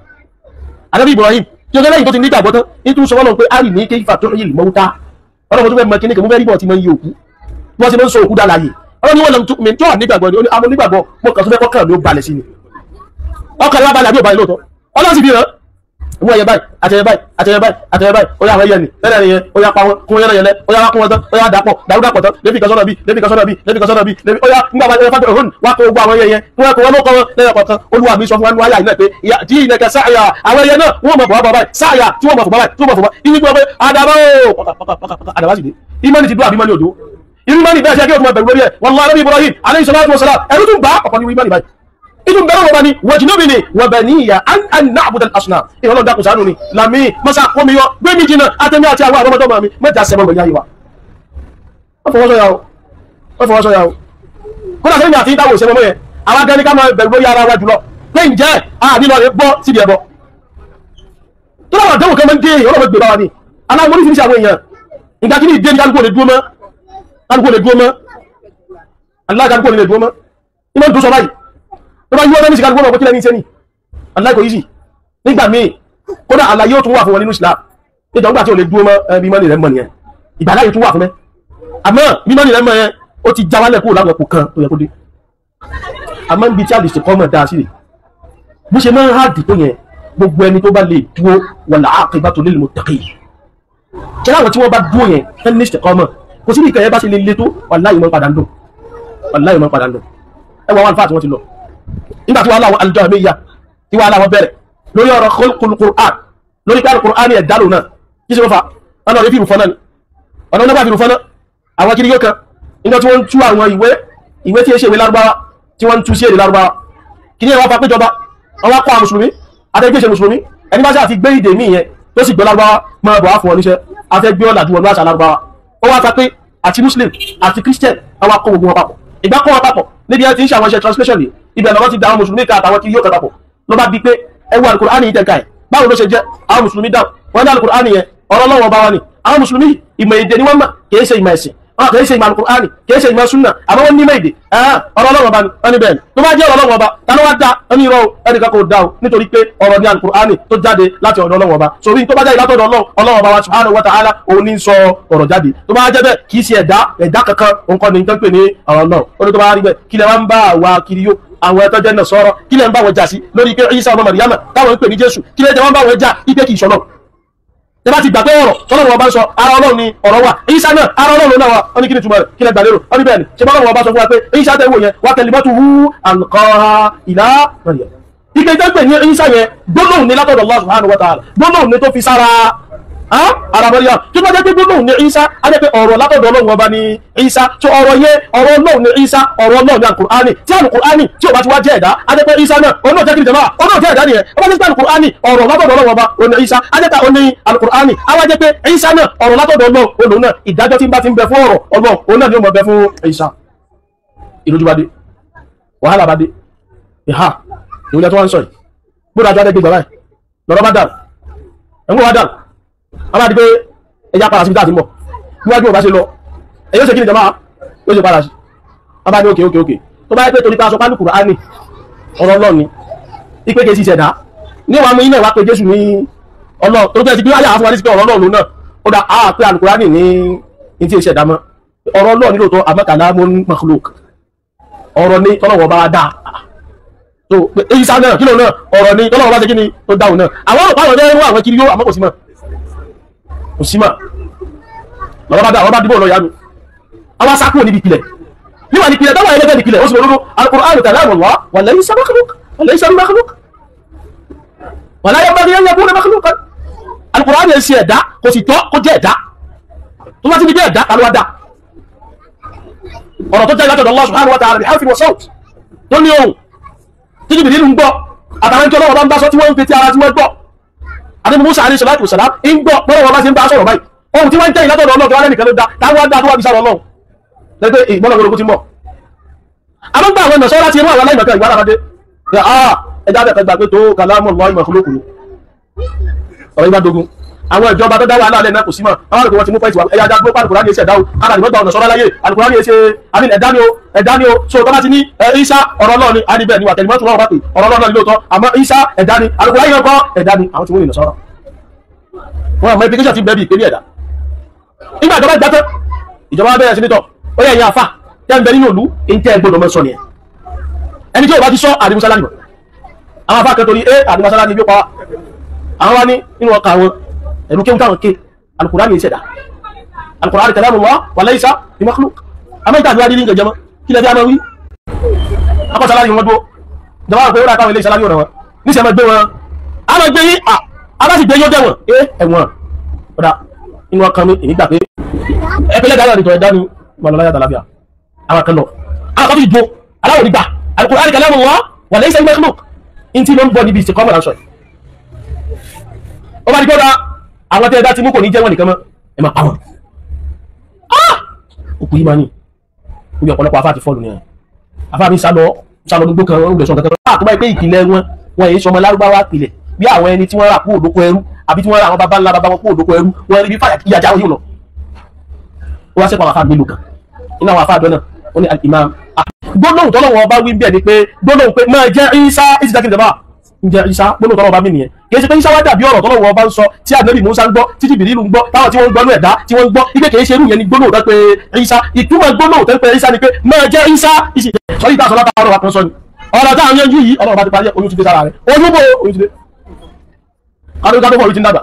Anabi Ibrahim tí ó lẹ́yìn tó ti nígbàgbọ́ tán ní tún sọ wọ́n lọ pé a rí ní kayfa tuhyil mauta ọlọ́run tó fẹ́ mọ kíní kan mú fẹ́ rí bọ̀ tí mo ń yí òkú wọ́n ti mọ́ ń sọ òkú dá láàyè ọlọ́run ní wọ́n lọ́n tún mi tó wà nígbàgbọ́ ni ó ní amú nígbàgbọ́ mo kàn tó fẹ́ kọ́kàn mi ó balẹ̀ sí ni ọkàn mi wá balẹ̀ àbí ò balẹ̀ lóòótọ́ ọlọ́run sì fi hàn mú ẹyẹ báyìí àtẹyẹ báyìí àtẹyẹ báyìí àtẹyẹ báyìí ó yá àwọn ẹyẹ ni lẹ́nà ẹ̀yẹ ó yá pa wọn kún yẹn yẹlẹ ó yá wá kún wọn tán ó yá dàpọ̀ dàrúdàpọ̀ tán lẹ́bí kan sọ́nà bí lẹ́bí kan sọ́nà bí lẹ́bí kan sọ́nà bí lẹ́bí ó yá nígbà bá ẹyẹ fàgbẹ̀ òhún wá kó gbogbo àwọn ẹyẹ yẹn wọn kó wọn ló kọ́ wọn lẹ́yìn kọ̀ọ̀kan olúwa mi sọ fún wa nínú ayé àyìnlẹ̀ pé tí ìnẹ̀kẹ́ sáàyà àwọn ẹyẹ náà wọ́n mọ̀ bọ̀ báyìí sáàyà tí wọ́n mọ̀ fò báyìí tí wọ́n mọ̀ fò báyìí ìwé gbọ́ pé àdàbà ó pàkàpàkàpàkà àdàbà sì dé ìmọ̀ni ti dúró àbí ìmọ̀ni òdó ìmọ̀ni bẹ́ẹ̀ ṣe kí o tún máa bẹ̀rù lórí ẹ̀ wallahi Nabi Ibrahim alayhi salatu wa salam ẹ̀rú tún bá ọ̀pọ̀ ní ìmọ̀ni báyìí inú bẹ̀rẹ̀ wọn bá ní wajnubni wa baniya an na'budu al-asnam ìrọ̀lọ́ dákun ṣàánú ni làmì mọ́sá kó mi yọ gbé mi jìnnà àtẹ̀mí àti àwọn àrọ́mọdọ́mọ mi mẹ́ta sẹ́mọ̀ gbẹ̀yà yìí wa. Wọ́n fọwọ́ sọ́yà o wọ́n fọwọ́ sọ́yà o kódà sẹ́yìn àti ìdáwò ìṣẹ́mọ́ mọ́ yẹn àwọn akẹ́ni ká máa bẹ̀rù lórí ara wa jùlọ pé ǹjẹ́ àní lọ rẹ̀ gbọ́ síbi ẹ̀bọ. Tó láwọn àdéhùn kan máa ń dé ọlọ́mọ gbé bá wa ni aláwọ̀ oríṣiríṣi àwọn èèyàn ìgbà kí ni ìdé ni kálukú ò lè dúró mọ́ kálukú ò lè dúró mọ́ aláà kálukú ò lè dúró mọ́ ìmọ̀ ń dún sọ báyìí tó bá yíwọ́ lẹ́nìí kálukú ọmọ kílẹ̀ ní iṣẹ́ ni aláìkò yìí nígbà míì kódà àlàyé ó tún wà fún wọn nínú Islam nígbà nígbà tí ò lè dúró mọ́ ẹbí mọ́nì rẹ̀ mọ́ nìyẹn ìgbàláyé tún wà fún mẹ́ àmọ́ bí mọ́nì rẹ̀ mọ́ yẹn ó ti já wálẹ̀ kúrò láwọn ẹ̀kọ́ kan tó yẹ kó dé àmọ́ níbi tí àlèṣe kọ́ mọ̀ dáa sí rè bó ṣe máa ń hàdì tó yẹn gbogbo ẹni tó bá lè dúró wal aqibatu lil muttaqin ṣé láwọn tí wọ́n bá dúró yẹn tẹ́lẹ̀ ní ìṣẹ̀kọ́ mọ̀ kò sí ní ìkẹyẹ bá ṣe lè le tó wàláhì mọ́ padà ń dùn wàláhì mọ́ padà ń dùn Ẹ wọ àwọn àlùfáà tí wọ́n ti lọ nígbà tí wàhálà àwọn al-Jahmiyya tí wàhálà wọn bẹ̀rẹ̀ lórí ọ̀rọ̀ khalqul Qur'an, lórí pé al-Qur'an ẹ̀dá lòun náà kí ṣe wọ́n fa ọ̀nà orí fíìmù fọ́nà ni ọ̀nà onígbà fíìmù fọ́nà àwọn kiri yóò kan nígbà tí wọ́n ń tú àwọn ìwé ìwé tí ó ṣe ìwé lárúbáwá tí wọ́n ń tú sí èdè lárúbáwá kí ní ẹ̀wọ́n fa péjọba wọ́n wá kọ́ àwọn mùsùlùmí àtẹ́gbẹ́ṣe mùsùlùmí ẹni bá ṣe àti gbé ìdè míì yẹn tó sì gbọ́ lárúbáwá máa bọ̀ á fún ọ níṣẹ́ afẹ́ gbé ọ̀làjú wọnú àṣà lárúbáwá. Ó wá fa pé àti muslim àti christian àwọn akọ gbogbo wọn papọ̀ ìgbà kọ́ wọn papọ̀ níbi ẹ ti ń ṣe àwọn iṣẹ́ translation yìí ibẹ̀ lọ́wọ́ ti da àwọn mùsùlùmí ká àtàwọn kiri yóò kẹ́ papọ̀ ló bá di pé ẹ wo alukur'ani yìí tẹ̀ka ẹ̀ báwo ló ṣe jẹ́ àwọn mùsùlùmí dáhùn wọn ní alukur'ani yẹn ọ̀rọ̀ Ọlọ́run ọba wa ni àwọn mùsùlùmí ìmọ̀ èdè ni wọ́n mọ̀ kìí ṣe ìmọ̀ ẹ̀sìn kìí ṣe ìmọ̀ alukur'ani kìí ṣe ìmọ̀ sunna àmọ́ wọ́n ní ìmọ̀ èdè ọ̀rọ̀ Ọlọ́run ọba ni wọ́n ní bẹ́ẹ̀ ni tó bá jẹ́ ọ̀rọ̀ Ọlọ́run ọba ta ló wá dá ẹni irọ́ ẹnìkan kò dá o nítorí pé ọ̀rọ̀ ní alukur'ani tó jáde láti ọ̀dọ̀ Ọlọ́run ọba sórí tó bá jáde látọ̀dọ̀ Ọlọ́run ọba wa subhanahu wa ta'ala òun ní sọ ọ̀rọ̀ jáde tó bá jẹ́ bẹ́ẹ̀ kìí ṣe ẹ̀dá ẹ̀dá kankan òun kọ́ ni nǹkan pè ní ọ̀rọ̀ náà ó ní tó bá rí bẹ́ẹ̀ kí lẹ wá ń bá àwa kiri yó àwọn ẹ̀tọ́ jẹ́ náà sọ̀rọ̀ kí lẹ ń bá wọn jà sí lórí pé Isa ọmọ Màríyámà táwọn ń pè ní Jésù kí lẹ jẹ́ wọ́n bá wọn jà ipe kì í ṣọlọ́ tẹ bá ti gbà pé ọ̀rọ̀ tọ́lọ́run ọba ń sọ ara Ọlọ́run ni ọ̀rọ̀ wà Isa náà ara Ọlọ́run náà wà ó ní kí ni túmọ̀ rẹ̀ kí lẹ gbà lérò ó ní bẹ́ẹ̀ ni ṣe bá Ọlọ́run ọba sọ fún wa pé Isa tẹ́ wò yẹn wa kalimatuhu alqaha ila Maryam ike tó pè ní Isa yẹn gbólóhùn ní látọ̀dọ̀ Allah subhanahu wa ta'ala gbólóhùn ní tó fi sára ara Maryam tí wọ́n jẹ́ pé gbólóhùn ní Isa á jẹ́ pé ọ̀rọ̀ látọ̀dọ̀ Ọlọ́run ọba ní Isa tó ọ̀rọ̀ yẹn ọ̀rọ̀ Ọlọ́run ní Isa ọ̀rọ̀ Ọlọ́run ní Al-Qur'ani tí Al-Qur'ani tí ò bá ti wá jẹ́ ẹ̀dá á jẹ́ pé Isa náà òun náà jẹ́ kí ni jama òun náà jẹ́ ẹ̀dá nìyẹn ó bá jẹ́ pé Al-Qur'ani ọ̀rọ̀ látọ̀dọ̀ Ọlọ́run ọba òun ní Isa á jẹ́ pé òun ní Al-Qur'ani á wá jẹ́ pé Isa náà ọ̀rọ̀ látọ̀dọ̀ Ọlọ́run òun náà ìdájọ́ tí ń bá ti ń bẹ fún ọ̀rọ̀ Ọlọ́run òun náà ni ó mọ̀ bẹ fún Isa. Ìrújú bá dé wàhálà bá dé ìhà ìwúlẹ̀ tó wá ń sọ yìí gbọ́dọ̀ àjọ adẹ́gbẹ̀gbà báyìí lọ́rọ̀ bá dàrú ẹ̀wọ̀n wá dàrú a máa di pé ẹja padà síbi tá a ti mọ̀ níwájú ò bá ṣe lọ ẹ̀yọ́ ṣe kí ni jama yóò ṣe padà sí a bá ní òkè òkè òkè tó bá yẹ pé torí pé aṣọ pálukù rà á ní ọ̀rọ̀ Ọlọ́run ni ipe kejì ìṣẹ̀dá ní wàá mú iná ìwà pé Jésù ní Ọlọ́run tó tẹ́ ti bí wáyà fún wa ní sí pé ọ̀rọ̀ Ọlọ́run náà ó dá a pé Al-Kùránì ní ní tí ìṣẹ̀dá mọ́ ọ̀rọ̀ Ọlọ́run nílò tó àmọ́ kalamun makhluk ọ̀rọ̀ ní tọ́lọ́wọ́ bá dá tó èyí sá náà kílò náà ọ̀rọ̀ ní tọ́lọ́wọ́ bá ṣe kí ni tó dáhùn náà àwọn ọ̀rọ̀ pàwọn ọ̀rọ̀ àwọn kiri yóò àmọ́ kò sí mọ́ kò sí mọ́ lọ́wọ́ bá dá àwọn bá dìbò lọ yá mi àwọn asákúrò níbi ìpìlẹ̀ níwà ní ìpìlẹ̀ táwọn ẹlẹ́gbẹ́ ìpìlẹ̀ ó sì mọ̀ Al-Qur'anu kalamullah wa laysa makhluq wa laysa makhluq wa la yanbaghi an yakuna makhluqan. Al-Qur'an yẹn ṣe ẹ̀dá kò sì tọ́ kó jẹ́ ẹ̀dá tó bá ti di bí ẹ̀dá ta ló wá dá ọ̀rọ̀ tó jẹ́ látọ̀dọ̀ Allah subhanahu wa ta'ala bi harfin wa sawt tó ní ohùn tí Jibril ń gbọ́ àtàwọn tí Ọlọ́run bá ń bá sọ tí wọ́n ń fetí ara tí wọ́n gbọ́ àti Musa alayhi salatu wasalam ń gbọ́ bọ́lá wọn bá ṣe ń bá sọ̀rọ̀ báyìí ohun tí wọ́n ń tẹ̀yìn látọ̀dọ̀ Ọlọ́run tó wá lẹ́nìkan ló dá táwọn dá tó wá fi sára Ọlọ́run lẹ́gbẹ́ ìgbọ́nà gbogbo ti ń bọ̀. Àmọ́ àwọn ọ̀nà sọ́ra ti rú àwọn aláìmọ̀kan ìwà alábàdé ẹja bẹ̀ẹ̀ gbàgbé tó kalamullahi makhluq ni ọ̀rọ̀ yìí bá dogun àwọn ìjọba tó dá wàhálà alẹ́ náà kò sí mọ́ àwọn àlùkò wọn ti mú pẹ́ẹ́tì wá ẹ̀yà ajá gbó Al-Qur'ani ẹ̀ṣẹ̀ ẹ̀dá o ara ìwọ́n gba ọ̀nà sọ́ra láyé Al-Qur'ani ẹ̀ṣẹ̀ àmì ẹ̀dá ni o ẹ̀dá ni o so tọ́ba ti ní Isa ọ̀rọ̀ Ọlọ́run ni àníbẹ̀ ni wà tẹ̀lé mọ́tò lọ́wọ́ bá pè ọ̀rọ̀ Ọlọ́run ni lóòótọ́ àmọ́ Isa ẹ̀dá ni Al-Qur'ani yẹn kọ́ ẹ̀dá ni àwọn tí wọ́n ní sọ́rọ̀ wọn àmọ́ implication ti bẹ́ẹ̀ bí ìpínlẹ̀ ẹ̀dá nígbà ìjọba gbàtọ́ ìjọba bẹ̀rẹ̀ sí nítọ̀ ó yẹ ìyẹn àfà tẹ́ ń bẹ nínú ìlú ń tẹ́ gbọdọ̀ mọ́ sọ nìyẹn ẹni tí ò bá ti sọ àdìmúsálá nìyẹn àwọn afá kan torí ẹ àdìmúsálá ni bí ó pa wá àwọn wá ní nínú ọkà àwọn ẹ̀rù kéwù táwọn ké Al-Qur'ani ìṣẹ̀dá Al-Qur'ani kalamullah wa laysa bi makhluq àmọ́ ìta àdúrà nílí nǹkan jẹmọ́ kí lẹ́bí àmọ́ wí akọ́sálá ni wọ́n dúró ìjọba àwọn òpó káwọn ilé ìṣálá ní ọ̀rọ̀ wọn níṣẹ́ máa gbé wọn a máa gbé yín a bá sì gbé yín ó dẹ̀wọ̀n ẹ ẹ̀wọ̀n ọ̀dà inú ọkàn mi èmi gbà pé ẹ̀pẹ́lẹ́ dáná nìtọ̀ ẹ̀dá ni wọn lọ láyà tàlàfíà àwọn kan lọ àwọn kan tó ti dúró aláwọ̀ nígbà Al-Qur'ani kalamullah wa laysa bi makhluq ntí ló ń bọ̀ níbi ìsìnkọ́ mọ̀ láǹṣọ̀ yìí ó bá di gbọ́dọ̀ àwọn tẹ́ ẹ bá ti mú kò ní jẹ́ wọn nìkan mọ́ ẹ máa pa wọn. Òkú yìí máa ní orí ọ̀pọ̀lọpọ̀ afá ti fọ́ọ̀lù ni ẹ̀ afá mi sálọ sálọ gbogbo kan ó lè sọ kankan. Tó bá yẹ pé ìpìlẹ̀ wọn wọn èyí sọmọ lárúbáwá pìlẹ̀ bí àwọn ẹni tí wọ́n rà kú òdòkó ẹrú àbí tí wọ́n rà àwọn baba ńlá baba wọn kú òdòkó ẹrú wọn rí bí fàyà ìyàjà wọn yóò lọ. Ó wá sẹ́kọ̀ọ́ àwọn afá mélòó kan nínú àwọn afá àdó náà ó ní al-Imam. Gbólóhùn tọ́lọ́wọ́ ọba wí bẹ́ẹ̀ ni pé gbólóhùn pé máa jẹ́ Isa ìsìdákìlì ǹjẹ́ Isa gbólóhùn tọ́lọ́wọ́ ọba mi nìyẹn kì í ṣe pé Isa wá dàbí ọ̀rọ̀ tọ́lọ́wọ́ ọba ń sọ tí ànábì Musa ń gbọ́ tí Jìbìrìlù ń gbọ́ táwọn tí wọ́n ń gbọ́ ní ẹ̀dá tí wọ́n ń gbọ́ ike kì í ṣe irú yẹn ni gbólóhùn tó pé Isa ìtumọ̀ gbólóhùn tó pé Isa ni pé máa jẹ́ Isa ìsì sọ yìí tá a sọ látara ọ̀rọ̀ wa kan sọ ni ọ̀rọ̀ táwọn yanjú yìí ọlọ́run bá ti parí oyún ti dé sára rẹ̀ oyún bò oyún ti dé kádó kádó bọ̀ oyún ti ń dàgbà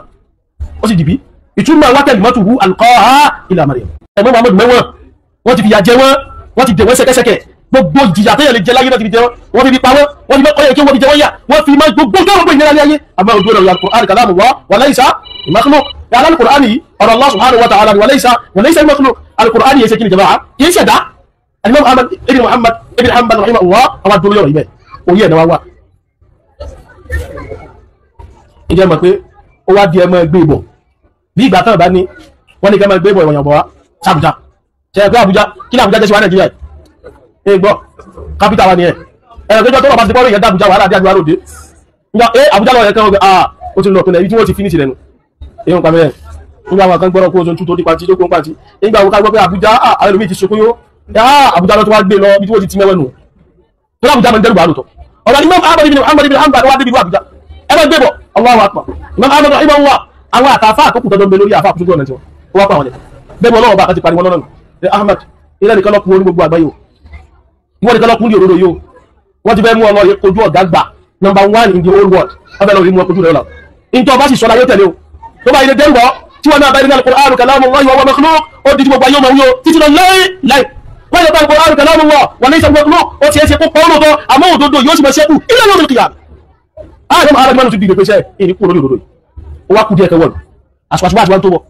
ó sì dìbí ìtumọ̀ wákẹ́lì mọ́tò hu alqaha ila Maryam ẹ̀mọ́ Muhammadu mẹ́wọ̀n wọ́n ti fìyà jẹ wọ́n wọ́n ti dè wọ́n ṣẹ̀kẹ̀ṣẹ̀kẹ̀ Gbogbo jìyà tó yẹ lè jẹ láyé náà ti fi jẹ wọ́n fi pa wọ́n fi ọyẹ kí wọ́n fi jẹ wọ́n yà wọ́n fi máa gbogbo tó gbogbo ìnira láyé. Àmọ́ òdu ọ̀rọ̀ Al-Qur'an kalamullah wa laysa makhluq. Yàrá Al-Qur'an yìí ọ̀rọ̀ Allah subhanahu wa ta'ala wa laysa makhluq. Al-Qur'an yìí ṣe kí ni jama'a kì í ṣẹ̀dá. Imam Ahmad ibn Muhammad ibn Hanbal rahimahullah àwọn àdúró yọ̀rọ̀ ibẹ̀ òye ẹ̀ náà wá. Ìjẹ́ mọ̀ pé ó wá di ẹ máa gbé bọ̀ bí ìgbà tán bá ní wọ́n ní ká máa gbé bọ̀ ìwọ̀nyàn bọ̀ wá sàbújá. Ṣe é pé Àbújá kí ní Àbújá jẹ́ sí wa Nàìjíríà yìí? Gbọ́ kápítà wa nìyẹn. Ẹ̀rọ péjọ tó wà bá ti bọ́ọ̀rọ̀ yẹn dá Àbújá wàhálà dé àdúrà lóde. Nígbà ẹ Àbújá lọ yẹn kan wọ́n ah ó ti lọ pinnu ibi tí wọ́n ti finish lẹ́nu. Èyí ń pa mẹ́rin. Nígbà àwọn kan gbọ́dọ̀ kó oṣù tó di pàtí tó kó ń pàtí. Nígbà wo ká gbọ́ pé Àbújá àwọn ẹlòmíì ti sunkún yó. Àbújá lọ tó wá gbé lọ ibi tí wọ́n ti ti mẹ́wẹ́ nù. Tó Àbújá máa ń dẹ́rù bàálù tọ̀. Ọ̀rọ̀ ni Imam Ahmad ibn Muhammad ibn Hanbal wá débi ìlú Àbújá. Ẹ máa gbé bọ̀ Allahu Akbar. Imam Ahmad rahimahullah àwọn àtàfà àkókò tọdọ ń bẹ lórí àfà àkókò ọ̀nà tiwọn. Ó wá pa àwọn nìkan. Bẹ́ẹ̀ ni Ọlọ́run bá àkàtì pariwo lọ́nà nù. Ahmad ilé nìkan lọ́kùn orí gbogbo àgbáyé o. Wọ́n nìkan lọ́kùn ní òdodo yìí o. Wọ́n ti fẹ́ mú ọlọ́ kojú ọ̀gá gbà number one in the whole world. Wọ́n fẹ́ lọ rí mú ọkọ̀ ojú rẹ̀ lọ. Ìjọ bá sì sọ láyé tẹ̀lé o. Tó bá ilé dẹ́rù bọ́ tí wọ́n náà bá ilé Al-Qur'anu kalamullahi wa huwa makhluq ó di gbogbo ayé ọmọ wíwo títí lọ láé láé. Wọ́n yẹ bá Al-Qur'anu kalamullah wa laysa makhluq ó ti ẹ́ ṣe kó pọ́ lóòótọ́ àmọ́ òdodo yóò sì máa ṣẹ́kù ila yawmil qiyamah. Ààrẹ máa rẹ̀ ti dìde pé iṣẹ́ ìní kúrò lórí òdodo yìí. Ó wá kú díẹ̀ kẹwọ́n. Àṣùwàṣùwà àti wọn tó bọ̀.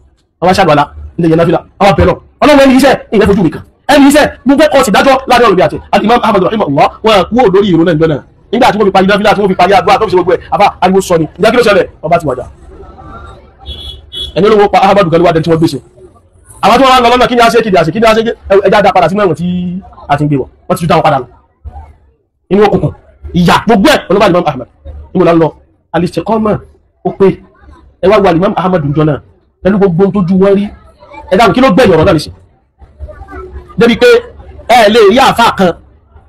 Àwọn aṣáàdùn àlá ilé yẹn náfìlà. Àwọn abẹ́lọ̀. Ọlọ́run ẹni iṣẹ́ ìyẹn fojú mi kan. Ẹni iṣẹ́ gbogbo ẹ̀kọ́ sì dájọ́ láàrin ọ̀rọ̀ mi àti Imam Ahmad rahimahullah wọn kú lórí ìrún náà níjọ́ náà. Nígbà tí wọ́n fi parí náfìlà tí wọ́n fi parí àdúrà tó fi ṣe gbogbo ẹ̀ àbá ariwo sọ ni. Ìjà kí ló ṣẹlẹ̀? Ọba ti wàjà. Ẹni olówó pa Ahmadu kan níwájú tí wọ́n gbèsè. Àwọn tí wọ́n wá lọ lọ́nà kí ni a ṣe kí ni a ṣe kí ni a ṣe ẹja dá padà sínú ẹ̀wọ̀n tí a ti ń gbé wọ̀. Wọ́n ti tún dá wọn padà lọ. Inú òkùnkùn ìyà gbogbo ẹ̀ olóbá Imam Ahmad. Níbo la ń lọ? Al-istiqama ó pé ẹ wá wo Imam Ahmad jọ náà pẹ̀lú gbogbo ohun tójú wọn rí. Ẹ dáhùn kí ló gbẹ̀yìn ọ̀rọ̀ náà nìṣẹ́. Débi pé ẹ lè rí àáfà kan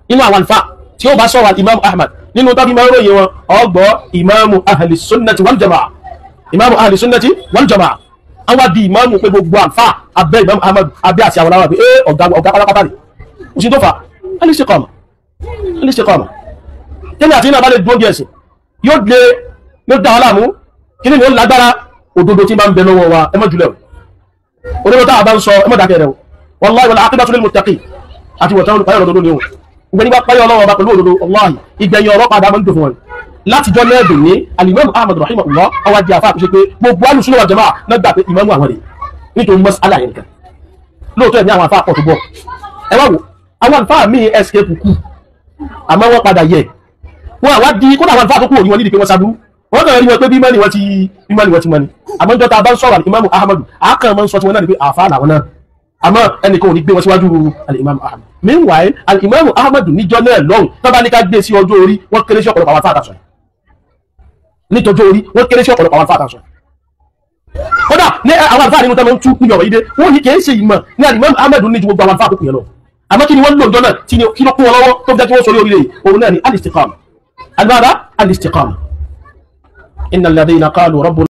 nínú àwọn àlùfáà tí ó bá sọ̀rọ̀ Imam Ahmad nínú tó fi máa ń ròyìn wọn ọgbọ́ Imamu Ahli Sunnati wal Jamaa. Imamu Ahli Sunnati wal Jamaa. Àwọn di ìmáàmù pé gbogbo àlùfáà abẹ́ Imam Ahmad abẹ́ àti àwọn aláwọ̀ pé ọ̀gá pátápátá rè. Òsì tó fà al-istiqama. Al-istiqama. Tẹ́lẹ̀ àti iná bá lè dúró bí ẹ̀sìn yóò lè yóò dá wa láàmú kí ni ó lágbára òdodo tí máa ń bẹ lọ́wọ́ wa ẹ má jùlẹ̀ o. Òdodo tá a bá ń sọ ẹ má dákẹ́ rẹ o. Wallahi wal aqibatu lil muttaqin àti wọ̀tán olùpáyọ̀ òdodo ni o. Ìgbẹ́ nígbà páyọ̀ ọlọ́wọ́ ọba pẹ̀lú òdodo wallahi ìgbẹ̀yìn ọ̀rọ̀ padà máa ń dùn fún wọn. Látijọ́ lẹ́ẹ̀dùn ní al-Imam Ahmad rahimahullah ọwọ́ adé àfa àtúnṣe pé gbogbo alùsùn wal jamaa náà gbà pé ìmáàmù àwọn rè nítorí mas'ala yẹn nìkan. Lóòótọ́ ẹ̀mí àwọn àfa àpọ̀ tó bọ̀. Ẹ wá wò àwọn àlùfáà míì escape kù àmọ́ wọ́n padà yẹ wọn àwa di kódà àwọn àlùfáà tó kù òní wọn nídìí pé wọ́n ṣàbúrú wọ́n kàn rí wọn pé bí mọ́ni wọ́n ti bí mọ́ni wọ́n ti mọ́ni àmọ́ níjọ́ tá a bá ń sọ̀rọ̀ Imam Ahmadu àákàn máa ń sọ tiwọn náà ni pé àfa làwọn náà àmọ́ ẹnìkan ò ní gbé wọn síwájú al-Imam Ahmad. Meanwhile al-Imam Ahmadu níjọ́ náà lọ́hùn tó bá ní ká gbé sí ọjọ́ orí wọ́n kéré sí ọ̀pọ̀lọpọ̀ àwọn àfáà àtàṣọ nítọ́jọ́ orí wọ́n kéré sí ọ̀pọ̀lọpọ̀ àwọn àfáà àtàṣọ. Kódà ní àwọn àlùfáà nínú tó máa ń tú níbi ọ̀rọ̀ yìí dé wọ́n ní kì í ṣe ìmọ̀ ní al-Imam Ahmadu ní ju gbogbo àwọn àlùfáà àkókò yẹn lọ. Àmọ́ kí ni wọ́n lò ń jọ náà tí kí ló kún wọn lọ́wọ́ tó fi jẹ́ kí wọ́n sọ orí orílẹ̀ òun náà ni al-istiqama. Al-mada al-istiqama. Innal ladhina qalu rabbuna.